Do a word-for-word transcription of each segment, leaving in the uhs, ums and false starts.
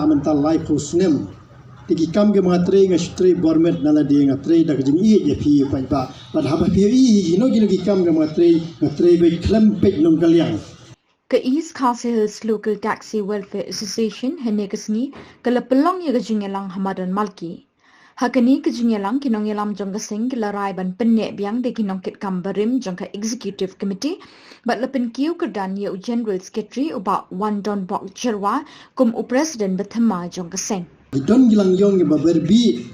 mynta laiphew snem. Te ki kam kiba nga trei nga shu trei bor met na lade, nga trei da ka jingïeit ïa phi ïa paidbah. Bad haba phi ïohi hi kino kino ki kam kiba nga trei, nga trei beit khlem peit nongkylliang. Ka East Khasi Hills Local Taxi Welfare Association hynne ka sngi ka la pynlong ïa ka jingïalang ha madan Malki. Ha kane ka jingïalang ki nongïalam jong ka seng ki la rai ban pynneh biang da ki nongkitkam barim jong ka Executive Committee bad la pynkiew kyrdan ïa u General Secretary u Bah Wandonbok Jyrwa kum u President ba thymmai jong ka seng. Ki don ki lang jong kiba berbih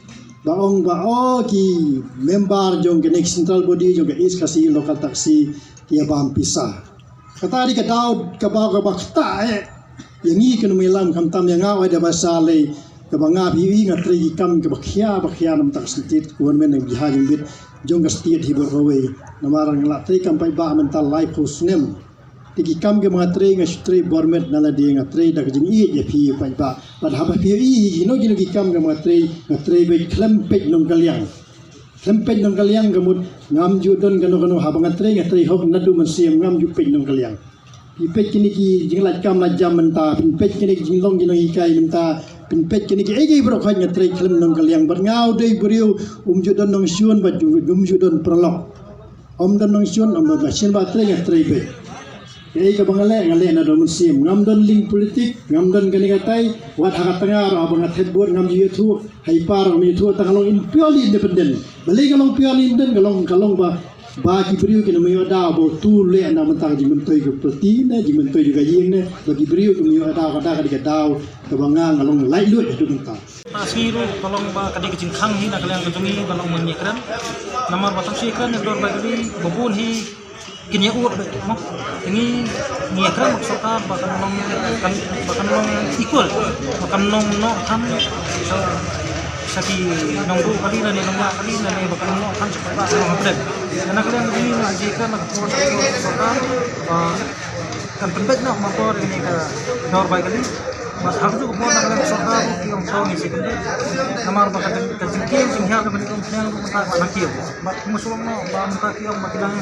ba ong ba o ki member jong kane ka central body jong ka East Khasi Local Taxi ki ïa bam pisa. Kata dei ka daw kaba kaba kata eh. Ïa ngi ki nongïalam khamtam ïa nga, oi da ba sa lei kaba nga phi ïohi nga trei ki kam kaba khia ba khia namar ka state government, nang biha jingbit jong ka state hi baroh kawei. Namar nga la trei kam paidbah mynta laiphew snem. Te ki kam kiba nga trei nga shu trei bor met na lade, nga trei da ka jingïeit ïa phi ïa paidbah. Bad haba phi ïohi hi kino kino ki kam kiba nga trei, nga trei beit khlem peit nongkylliang. Khlem peit nongkylliang, ka mut ngam ju don kano kano. Haba nga trei nga trei hok naduh mynsiem, ngam ju peit nongkylliang. Phi peit kine ki jinglait kam lait jam mynta, phin peit kine ki jinglong ki nonghikai mynta, phin peit kine kiei kiei baroh khoit nga trei khlem nongkylliang. Bad nga u dei u briew um ju don nongshun bad um ju don paralok. Ym don nongshun, ym don, shisien ba trei nga trei beit. Kaei kaba nga leh nga leh naduh mynsiem. Ngam don link politik, ngam don kane katai. Wat ha ka tnga ruh haba nga thied vote ngam ju ïathuh. Ha i par ngam ju ïathuh, tang nga long purely independent. Balei nga long purely independent? Nga long, nga long ba, ba ki briew kin ym ïoh daw ba uto u leh na bynta ka jingmyntoi ka party ne jingmyntoi jong ka ïing ne. Ba ki briew kin ym ïoh daw, ka da ka dei ka daw kaba nga, nga long laitluid haduh mynta. Ka sngi ruh ka long ba ka dei ka jingkhang hi na ka liang ka jong ngi, ba long ban ïakren. Namar ba tang shu ïakren ïa ka dor bai kali, ba bun hi kin ïa ud beit mo. Te ngi, ngi ïakren bad ka sorkar ba kan long, kan, ba kan long equal, ba kan long noh than sha, sha ki nongbuh kali lane nongñiah kali lane ba kan long noh than sha ki paidbah, ba kan long hapdeng. Te na ka liang ka jong ngi ngi ïakren bad ka sorkar ba kan pynbeit noh marwei ïa kane ka dor bai kali. Bad ha kajuh ka por na ka liang ka sorkar ruh ki ong shwa ngi shu pynbeit. Namar ba ka jing, ka jingkieng jinghiar kaba nyngkong pynïang ruh mynta ka nang kiew. Bad kumba shu ong noh ba mynta ki ong ba ki nang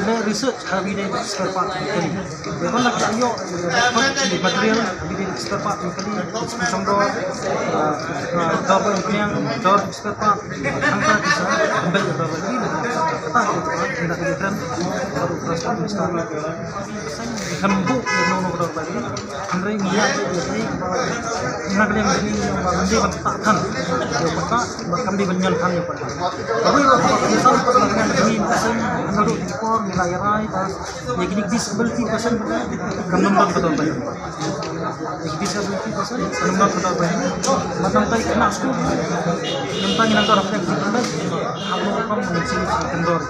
leh research ha ba ïadei bad spare part jong kali. Ïa kane ka ïoh, ïa kane ka material ba ïadei bad spare part jong kali, jong dor, ah, ah, dor ba pynïang, dor spare part, hangta ki sa pynbeit dor ba kali. Kata ki, ah, ki ïakren bad u Transport Minister. Kan buh ïa kano kano ka dor bai kali. Hynrei ngi ïa, ïa, ïa, ïa, na ka liang jong ngi ba ngim dei ban ktah than ïa u paidbah, ba kam dei ban ñion than ïa u paidbah. Kawei ruh kaba kham san pat na ka liang jong ngi, na ka seng, naduh ki por ngi la ïa rai ba ïa kine ki disability person kam nym don ka dor bai. Ïa ki disability person kam nym don ka dor bai. Bad nangta ki khynnah skul, nangta ngi nang dor hapdeng ki khynnah, hap long rukom ngi shu shu teng dor.